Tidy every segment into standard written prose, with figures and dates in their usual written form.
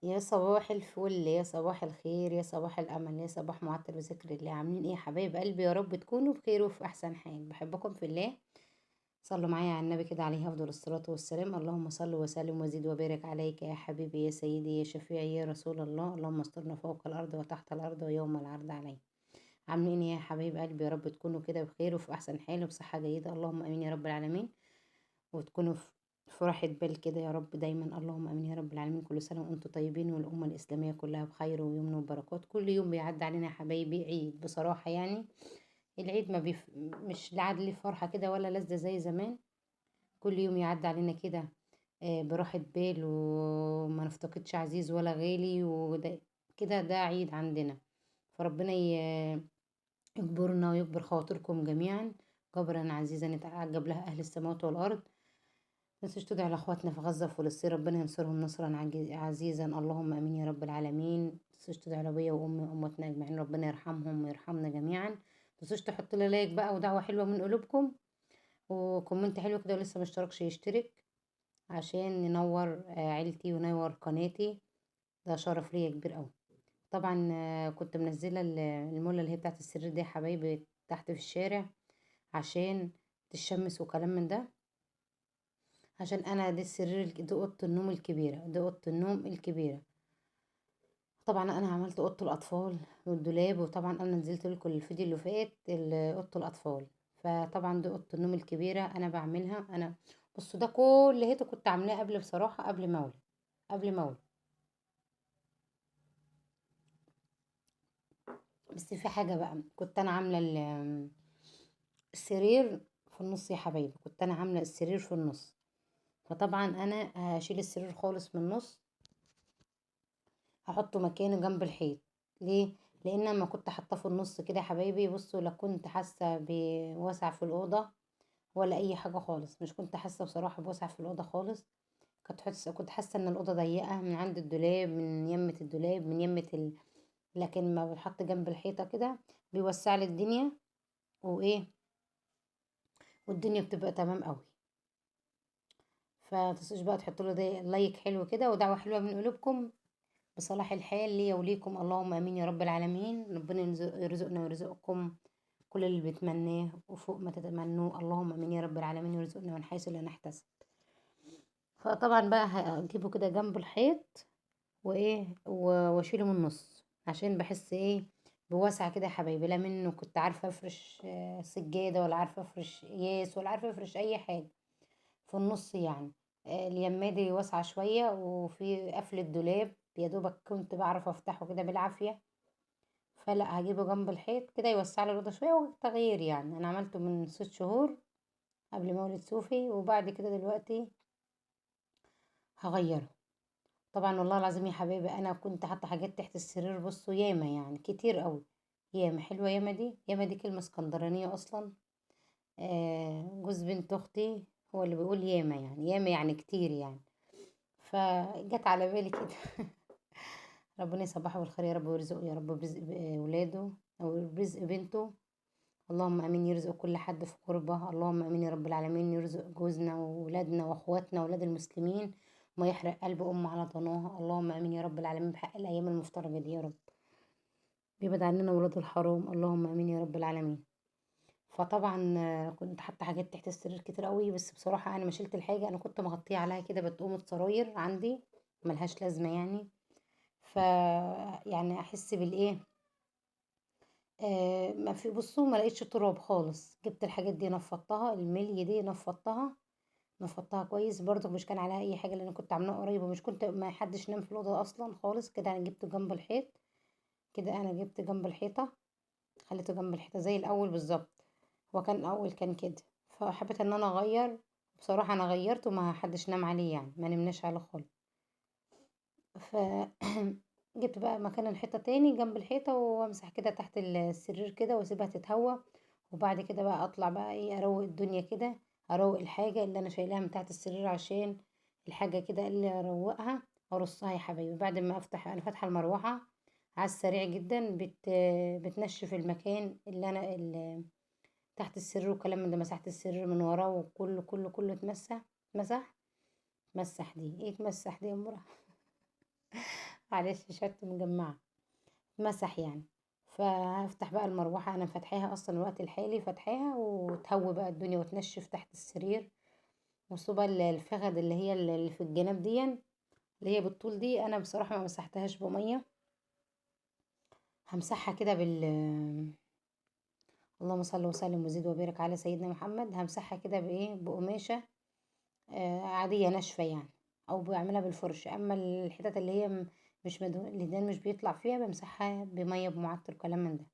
يا صباح الفل، يا صباح الخير، يا صباح الأمل، يا صباح معطر بذكر الله. عاملين ايه يا حبايب قلبي؟ يا رب تكونوا بخير وفي أحسن حال. بحبكم في الله. صلوا معايا على النبي كده عليه أفضل الصلاة والسلام. اللهم صل وسلم وزد وبارك عليك يا حبيبي يا سيدي يا شفيعي يا رسول الله. اللهم استرنا فوق الأرض وتحت الأرض ويوم العرض عليك. عاملين ايه يا حبايب قلبي؟ يا رب تكونوا كده بخير وفي أحسن حال وبصحة جيدة. اللهم آمين يا رب العالمين. وتكونوا في راحة بال كده يا رب دايما. اللهم آمين يا رب العالمين. كل سنة وانتم طيبين والأمة الإسلامية كلها بخير ويمن وبركات. كل يوم بيعدي علينا يا حبايبي عيد بصراحة، يعني العيد ما مش لا ليه فرحة كده ولا لذة زي زمان. كل يوم يعدي علينا كده براحة بال وما نفتقدش عزيز ولا غالي وده كده، ده عيد عندنا. فربنا يجبرنا ويجبر خواطركم جميعا جبرا عزيزا يتعجب لها أهل السماوات والأرض. متنسوش تدعوا لاخواتنا في غزة وفلسطين، ربنا ينصرهم نصرا عزيزا. اللهم امين يا رب العالمين. متنسوش تدعوا لابويا وامي وامتنا اجمعين، ربنا يرحمهم ويرحمنا جميعا. متنسوش تحطوا لي like بقى ودعوة حلوة من قلوبكم و comment حلو كده، ولسه ما اشتركش يشترك عشان ننور عيلتي ونور قناتي، ده شرف ليا كبير قوي. طبعا كنت منزله الموله اللي هي بتاعت السرير دي يا حبايبي تحت في الشارع عشان تشمس وكلام من ده، عشان انا دي السرير، دي اوضة النوم الكبيرة، دي اوضة النوم الكبيرة. طبعا انا عملت اوضة الاطفال والدولاب، وطبعا انا نزلت لكم الفيديو اللي فات اوضة الاطفال. فطبعا دي اوضة النوم الكبيرة انا بعملها انا. بصوا ده كل هيته كنت عاملاه قبل بصراحة، قبل ما اولد، بس في حاجة بقى كنت انا عامله السرير في النص يا حبايبي، كنت انا عامله السرير في النص. فطبعا انا هشيل السرير خالص من النص، هحطه مكانه جنب الحيط. ليه؟ لان لما كنت حاطاه في النص كده يا حبايبي بصوا لا كنت حاسه بوسع في الاوضة ولا اي حاجة خالص، مش كنت حاسه بصراحة بوسع في الاوضة خالص. كنت حاسه ان الاوضة ضيقه من عند الدولاب، من يمه الدولاب، من يمه لكن ما بنحط جنب الحيطة كده بيوسع لي الدنيا وايه، والدنيا بتبقى تمام قوي. فتنسوش بقى تحطوا له ده like حلو كده ودعوة حلوة من قلوبكم بصلاح الحال ليا وليكم. اللهم امين يا رب العالمين. ربنا يرزقنا ويرزقكم كل اللي بتمناه وفوق ما تتمنوه. اللهم امين يا رب العالمين، ويرزقنا من حيث لا نحتسب. فطبعا بقى هجيبه كده جنب الحيط وايه واشيله من النص عشان بحس ايه بوسع كده يا حبايبي. لا منه كنت عارفه افرش سجادة ولا عارفه افرش قياس ولا عارفه افرش اي حاجة في النص، يعني اليمه دي واسعة شوية وفي قفل الدولاب يا دوبك كنت بعرف افتحه كده بالعافية. فلا هجيبه جنب الحيط كده يوسع لي الاوضة شوية وتغيير. يعني انا عملته من 6 شهور قبل ما اولد صوفي، وبعد كده دلوقتي هغيره. طبعا والله العظيم يا حبايبي انا كنت حاطه حاجات تحت السرير بصوا ياما، يعني كتير قوي ياما حلوة. ياما دي، ياما دي كلمة اسكندرانيه اصلا. جوز بنت اختي هو اللي بيقول ياما، يعني ياما يعني كتير يعني، فجت على بالي كده. ربنا يصبحه بالخير يا رب ويرزقه يا رب برزق ولاده او برزق بنته. اللهم امين. يرزق كل حد في قربه. اللهم امين يا رب العالمين. يرزق جوزنا وولادنا واخواتنا واولاد المسلمين، وما يحرق قلب ام على ضناها. اللهم امين يا رب العالمين بحق الايام المفترجه دي يا رب، بيبعد عننا ولاد الحرام. اللهم امين يا رب العالمين. فطبعا كنت حاطه حاجات تحت السرير كتير قوي، بس بصراحة انا ما شلت الحاجة، انا كنت مغطيه عليها كده بتقوم سراير عندي ملهاش لازمه يعني. ف يعني احس بالايه، ما في بصوا ما لقيتش تراب خالص. جبت الحاجات دي نفضتها، الملي دي نفضتها كويس برضو، مش كان عليها اي حاجة لان كنت عاملاها قريب ومش كنت ما حدش نام في الاوضة اصلا خالص كده. انا جبته جنب الحيط كده، انا جبت جنب الحيطة، خليته جنب الحيطة زي الاول بالظبط. هو كان الاول كان كده، فحبيت ان انا اغير بصراحة. انا غيرت وما حدش نام عليه، يعني ما نمناش عليه خالص. ف جبت بقى مكان الحيطة تاني جنب الحيطة، وامسح كده تحت السرير كده واسيبها تتهوى. وبعد كده بقى اطلع بقى ايه اروق الدنيا كده، اروق الحاجة اللي انا شايلاها من تحت السرير عشان الحاجة كده اللي اروقها ارصها يا حبايبي. بعد ما افتح، انا فاتحة المروحة على السريع جدا، بتنشف المكان اللي انا اللي تحت السرير والكلام من ده. مسحت السرير من وراه وكله كله كله اتمسح، اتمسح، مسح دي ايه، اتمسح دي يا مرة. معلش شت مجمعة اتمسح يعني. فهفتح بقى المروحة، انا فاتحاها اصلا الوقت الحالي فاتحاها، وتهوي بقى الدنيا وتنشف تحت السرير. بصوا بقى الفخد اللي هي اللي في الجناب دي اللي هي بالطول دي، انا بصراحة ما مسحتهاش بميه، همسحها كده بال، اللهم صل وسلم وزد وبارك على سيدنا محمد. همسحها كده بايه، بقماشه عادية ناشفة يعني، او بعملها بالفرشه. اما الحتت اللي هي مش الدهان مش بيطلع فيها بمسحها بميه بمعطر كلام من ده.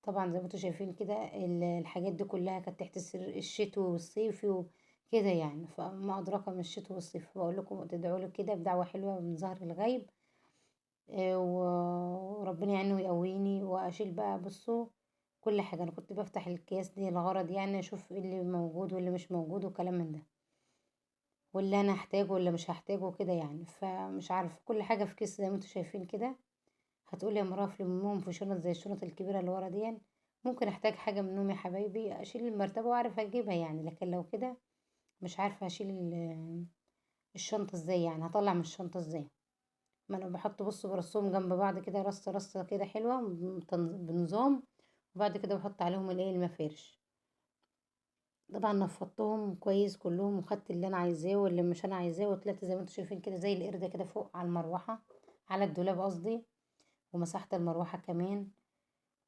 طبعا زي ما انتوا شايفين كده الحاجات دي كلها كانت تحت السرير، الشتوي والصيفي وكده يعني، فما ادراك ما الشتوي والصيف. بقول لكم تدعوا له كده بدعوة حلوة من ظهر الغيب، وربنا يعينه ويقويني. واشيل بقى بصوا كل حاجة، انا كنت بفتح الكياس دي الغرض يعني اشوف ايه اللي موجود واللي مش موجود وكلام من ده، واللي انا هحتاجه واللي مش هحتاجه كده يعني. فمش عارفه كل حاجة في كيس زي ما انتوا شايفين كده. هتقولي يا مراف لمهم في شنط زي الشنط الكبيرة اللي ورا دي، ممكن احتاج حاجة منهم يا حبايبي، اشيل المرتبة واعرف اجيبها يعني، لكن لو كده مش عارفه اشيل الشنطة ازاي يعني، هطلع من الشنطة ازاي. ما انا بحط بصوا برصهم جنب بعض كده رصه رصه كده حلوة بنظام، وبعد كده بحط عليهم الايه المفارش. طبعا نفضتهم كويس كلهم، وخدت اللي انا عايزاه واللي مش انا عايزاه، وطلعت زي ما انتوا شايفين كده زي القردة كده فوق على المروحة، على الدولاب قصدي. ومسحت المروحة كمان،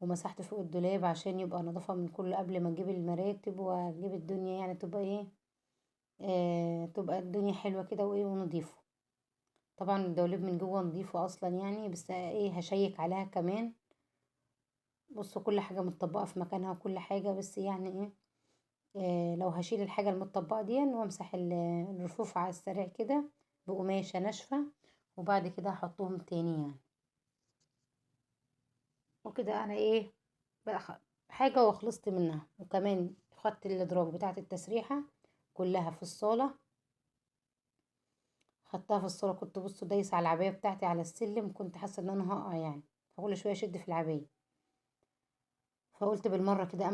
ومسحت فوق الدولاب عشان يبقى نظافة من كله قبل ما اجيب المراتب واجيب الدنيا يعني، تبقى ايه، تبقى الدنيا حلوة كده وايه ونضيفه. طبعا الدولاب من جوه نضيفه اصلا يعني، بس ايه هشيك عليها كمان. بصوا كل حاجة متطبقه في مكانها وكل حاجة، بس يعني ايه، لو هشيل الحاجة المتطبقه دي وامسح الرفوف على السريع كده بقماشه ناشفة، وبعد كده هحطهم تاني يعني. وكده انا ايه بقى حاجة وخلصت منها. وكمان خدت الادراج بتاعه التسريحه كلها في الصاله، خدتها في الصاله. كنت بصوا دايسه على العباية بتاعتي على السلم، كنت حاسه ان انا هقع يعني، فكل شوية اشد في العباية. فقلت بالمرة كده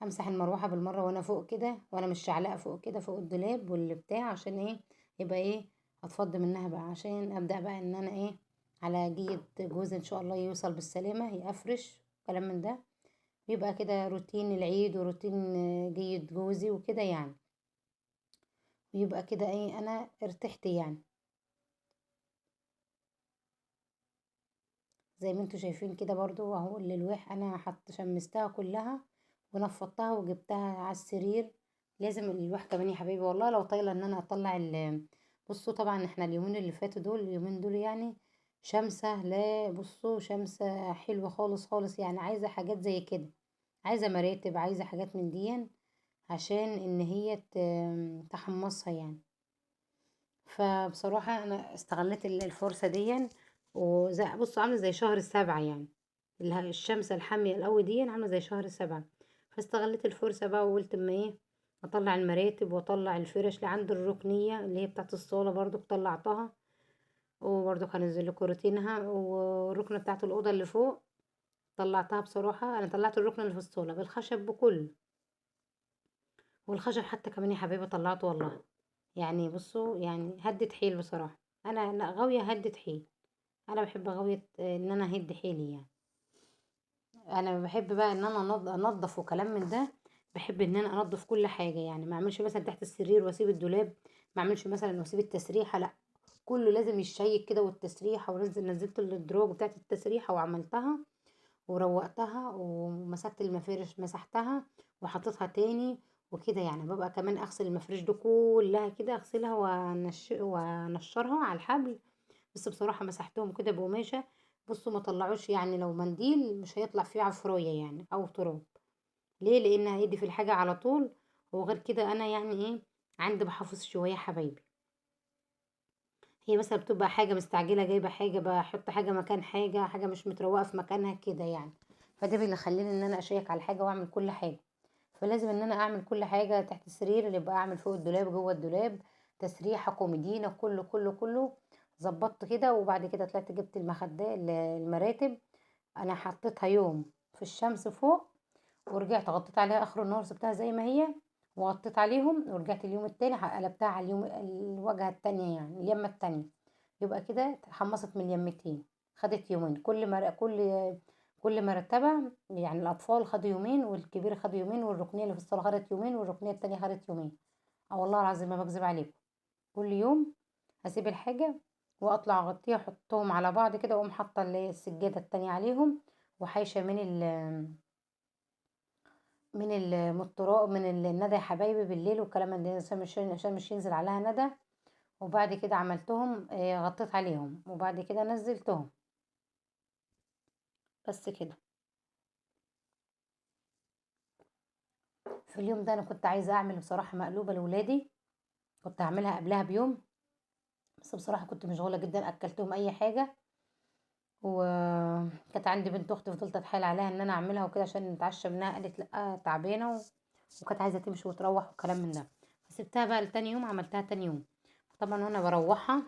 امسح المروحة بالمرة وانا فوق كده، وانا مش شعلقه فوق كده فوق الدولاب واللي بتاع، عشان ايه يبقى ايه اتفض منها بقى، عشان ابدا بقى ان انا ايه على جية جوزي ان شاء الله يوصل بالسلامة يقفرش كلام من ده، يبقى كده روتين العيد وروتين جية جوزي وكده يعني، ويبقى كده ايه انا ارتحت يعني. زي ما انتوا شايفين كده برضو اهو الالواح انا شمستها كلها ونفضتها وجبتها على السرير. لازم الالواح كمان يا حبايبي والله لو طايله ان انا اطلع بصوا طبعا احنا اليومين اللي فاتوا دول، اليومين دول يعني شمسة، لا بصوا شمسة حلوة خالص خالص يعني، عايزة حاجات زي كده، عايزة مراتب، عايزة حاجات من دي عشان ان هي تحمصها يعني. فبصراحة انا استغلت الفرصة دي، بصوا عاملة زي شهر 7 يعني، الشمس الحامية القوي دي عاملة زي شهر 7. فاستغلت الفرصة بقى وقلت اما ايه اطلع المراتب واطلع الفرش لعند الركنية اللي هي بتاعت الصالة برضو طلعتها، وبرضو هنزل لكم روتينها. والركنة بتاعت الأوضة اللي فوق طلعتها، بصراحة أنا طلعت الركنة اللي في الصالة بالخشب بكله، والخشب حتى كمان يا حبايبي طلعته والله يعني. بصوا يعني هدت حيل بصراحة، أنا غاوية هدت حيل، أنا بحب غاوية إن أنا أهد حيلي يعني. أنا بحب بقى إن أنا أنظف وكلام من ده، بحب إن أنا أنظف كل حاجة يعني، ما أعملش مثلا تحت السرير وأسيب الدولاب، ما أعملش مثلا وأسيب التسريحة، لأ كله لازم يشيك كده. والتسريحة نزلت الدروج بتاعت التسريحة وعملتها وروقتها، ومسكت المفارش مسحتها وحطيتها تاني وكده يعني. ببقى كمان اغسل المفارش دي كلها كده، اغسلها وانشرها على الحبل. بس بصراحة مسحتهم كده بقماشة، بصوا ما طلعوش يعني، لو منديل مش هيطلع فيه عفراية يعني او تراب. ليه؟ لان هيدي في الحاجة على طول. وغير كده انا يعني ايه عندي بحافظ شوية حبايبي، هي مثلا بتبقى حاجة مستعجلة، جايبة حاجة بحط حاجة مكان حاجة، حاجة مش متروقة في مكانها كده يعني. فده اللي خلاني ان انا اشيك على حاجة واعمل كل حاجة. فلازم ان انا اعمل كل حاجة تحت السرير، اللي بقى اعمل فوق الدولاب جوه الدولاب، تسريحة كوميدينا كله كله كله ظبطت كده. وبعد كده طلعت جبت المخدة المراتب، انا حطيتها يوم في الشمس فوق، ورجعت غطيت عليها اخر النهار، سبتها زي ما هي، وغطيت عليهم، ورجعت اليوم التاني قلبتها على اليوم الواجهة التانية، يعني اليمه التانية. يبقى كده اتحمصت من اليمتين، خدت يومين. كل مرتبه يعني، الاطفال خدوا يومين، والكبير خدوا يومين، والركنيه اللي في الصاله خدت يومين، والركنيه التانية خدت يومين. اه والله العظيم ما بكذب عليكم، كل يوم هسيب الحاجة واطلع اغطيها، احطهم على بعض كده، واقوم حاطه اللي هي السجادة التانية عليهم، وحايشه من المطراء من الندى يا حبايبي بالليل والكلام ده، عشان مش ينزل عليها ندى. وبعد كده عملتهم، غطيت عليهم، وبعد كده نزلتهم. بس كده. في اليوم ده انا كنت عايزه اعمل بصراحة مقلوبة لولادي، كنت هعملها قبلها بيوم، بس بصراحة كنت مشغولة جدا، اكلتهم اي حاجة. وكانت عندي بنت اختي فضلت اتحايل عليها ان انا اعملها وكده عشان نتعشى منها، قالت لا تعبانة وكانت عايزه تمشي وتروح والكلام من ده، فسبتها بقى لتاني يوم، عملتها تاني يوم. طبعا وانا بروحها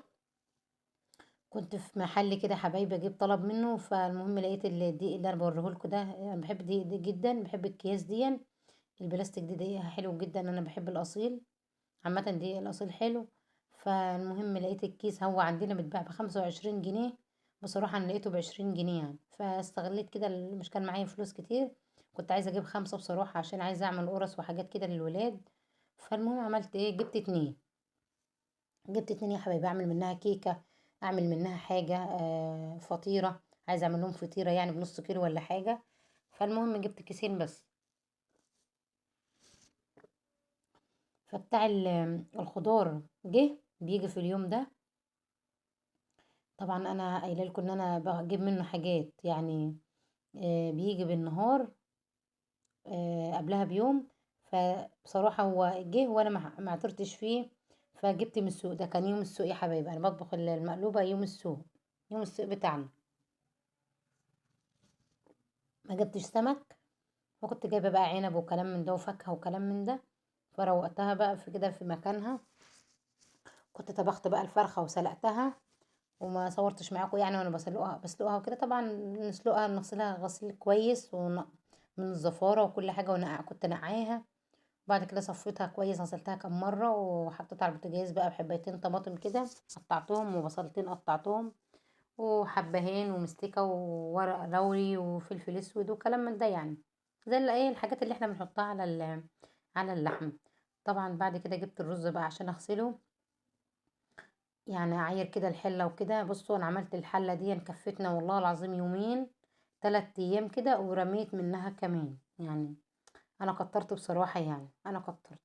كنت في محل كده حبايبي اجيب طلب منه، فالمهم لقيت الدقيق اللي انا بوريهولكوا ده، انا بحب الدقيق دي جدا، بحب الكياس دي البلاستيك دي، دقيقها حلو جدا، انا بحب الاصيل عامة، دقيق الاصيل حلو. فالمهم لقيت الكيس هو عندنا بيتباع ب25 جنيه، بصراحة انا لقيته ب20 جنيه يعني، فاستغليت كده، مش كان معايا فلوس كتير، كنت عايزه اجيب 5 بصراحة عشان عايزه اعمل قرص وحاجات كده للولاد. فالمهم عملت ايه، جبت 2، جبت 2 يا حبايبي، اعمل منها كيكة، اعمل منها حاجة، فطيره، عايزه اعمل لهم فطيره يعني بنص كيلو ولا حاجة. فالمهم جبت كيسين بس. فبتاع الخضار جه بيجي في اليوم ده، طبعا انا قايله لكم ان انا بجيب منه حاجات يعني، بيجي بالنهار، قبلها بيوم. فبصراحة هو جه وانا ما عثرتش فيه، فجبت من السوق. ده كان يوم السوق يا حبايبي، انا بطبخ المقلوبة يوم السوق، يوم السوق بتاعنا. ما جبتش سمك، وكنت جايبه بقى عنب وكلام من ده وفاكهة وكلام من ده، فروقتها بقى في كده في مكانها. كنت طبخت بقى الفرخه وسلقتها، وما صورتش معاكم يعني وانا بسلقها وكده. طبعا نسلقها، نغسلها غسيل كويس من الزفاره وكل حاجة، كنت نقعاها. بعد كده صفيتها كويس، غسلتها كم مرة وحطيتها على البوتاجاز بقى بحبايتين طماطم كده قطعتهم، وبصلتين قطعتهم، وحبهان ومستكه وورق لوري وفلفل اسود وكلام من ده، يعني زي ايه الحاجات اللي احنا بنحطها على اللحم. طبعا بعد كده جبت الرز بقى عشان اغسله، يعني اعاير كده الحلة وكده. بصوا انا عملت الحلة دي كفتنا والله العظيم يومين 3 ايام كده، ورميت منها كمان، يعني انا كترت بصراحة، يعني انا كترت.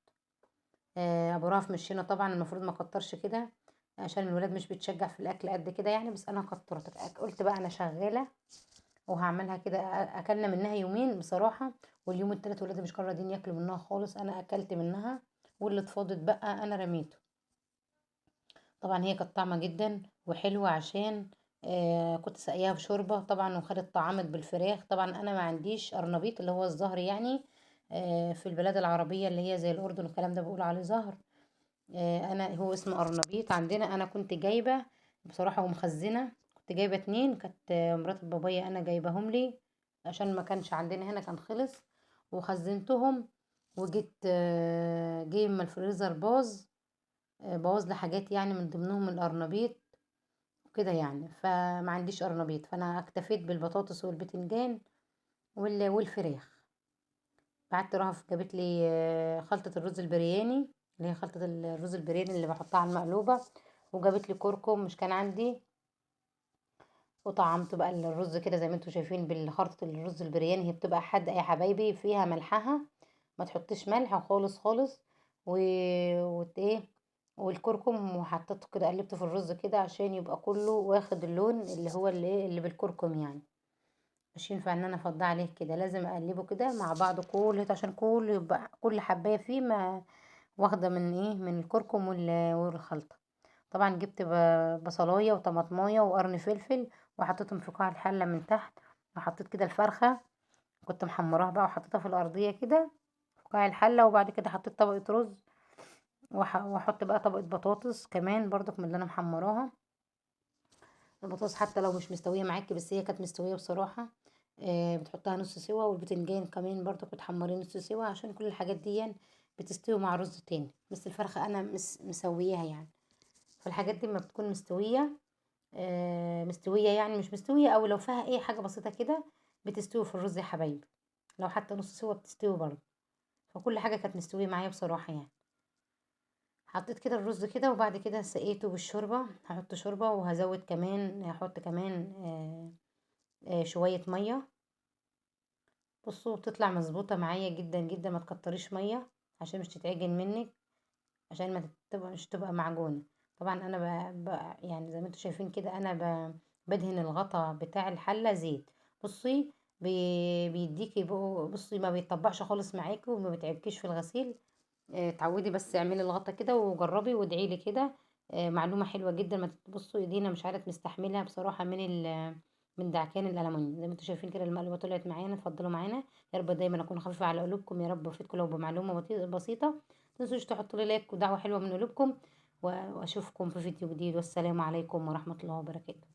ابو رهف مشينا طبعا، المفروض ما كترش كده عشان الولاد مش بتشجع في الاكل قد كده يعني، بس انا كترت، قلت بقى انا شغالة وهعملها كده. اكلنا منها يومين بصراحة، واليوم التالت ولادي مش كانوا راضيين ياكلوا منها خالص، انا اكلت منها، واللي اتفاضت بقى انا رميته. طبعا هي كانت طعمه جدا وحلوه، عشان كنت ساقياها بشوربه طبعا، وخدت طعمت بالفراخ. طبعا انا ما عنديش قرنبيط اللي هو الزهر يعني، في البلاد العربية اللي هي زي الاردن والكلام ده بيقولوا عليه زهر، انا هو اسمه قرنبيط عندنا. انا كنت جايبه بصراحة ومخزنه، كنت جايبه 2، كانت مرات بابايا انا جايباهم لي عشان ما كانش عندنا هنا، كان خلص، وخزنتهم. وجيت جه اما الفريزر باظ، بوظ لي حاجات يعني من ضمنهم القرنبيط وكده يعني، فما عنديش قرنبيط، فانا اكتفيت بالبطاطس والبتنجان والفراخ. بعت رهف جابت لي خلطة الرز البرياني، اللي هي خلطة الرز البرياني اللي بحطها على المقلوبة، وجابت لي كركم مش كان عندي، وطعمت بقى الرز كده زي ما انتم شايفين بالخلطة الرز البرياني. هي بتبقى حادقة يا حبايبي، فيها ملحها، ما تحطيش ملح خالص خالص، والكركم، وحطيته كده قلبته في الرز كده عشان يبقى كله واخد اللون اللي هو اللي بالكركم يعني، مش ينفع ان انا افضيه عليه كده، لازم اقلبه كده مع بعض كله عشان كله يبقى كل حبايه فيه ما واخده من ايه، من الكركم والخلطه. طبعا جبت بصلايه وطماطمايه وقرن فلفل وحطيتهم في قاع الحلة من تحت، وحطيت كده الفرخه كنت محمراها بقى وحطيتها في الارضية كده في قاع الحلة، وبعد كده حطيت طبقه رز، واحط بقى طبقه بطاطس كمان برضك من اللي انا محمراها. البطاطس حتى لو مش مستوية معاكي، بس هي كانت مستوية بصراحة، بتحطها نص سوا، والبتنجان كمان برضك بتحمريه نص سوا، عشان كل الحاجات دي بتستوي مع رز تاني، بس الفرخه انا مسوياها يعني. فالحاجات دي ما بتكون مستوية، مستوية يعني مش مستوية، او لو فيها اي حاجة بسيطة كده بتستوي في الرز يا حبايبي، لو حتى نص سوا بتستوي برضه. فكل حاجة كانت مستوية معايا بصراحة يعني. حطيت كده الرز كده، وبعد كده سقيته بالشوربه. هحط شوربة وهزود كمان، هحط كمان شوية مية. بصوا بتطلع مظبوطة معايا جدا جدا، ما تكتريش مية عشان مش تتعجن منك، عشان ما تبقى مش تبقى معجونه. طبعا انا يعني زي ما انتم شايفين كده انا بدهن الغطا بتاع الحلة زيت. بصي بيديكي، بصي ما بيتطبقش خالص معاكي وما بتعبكيش في الغسيل. اتعودي بس اعملي الغطا كده وجربي وادعي لي كده. معلومة حلوة جدا. ما تبصوا ايدينا مش عارفه مستحملها بصراحة من دعكان الالومنيوم. زي ما انتم شايفين كده المقلوبة طلعت معانا. اتفضلوا معانا، يا رب دايما اكون خفيفة على قلوبكم، يا رب افيدكم لو بمعلومة بسيطة. متنسوش تحطوا لي لايك ودعوة حلوة من قلوبكم، واشوفكم في فيديو جديد. والسلام عليكم ورحمة الله وبركاته.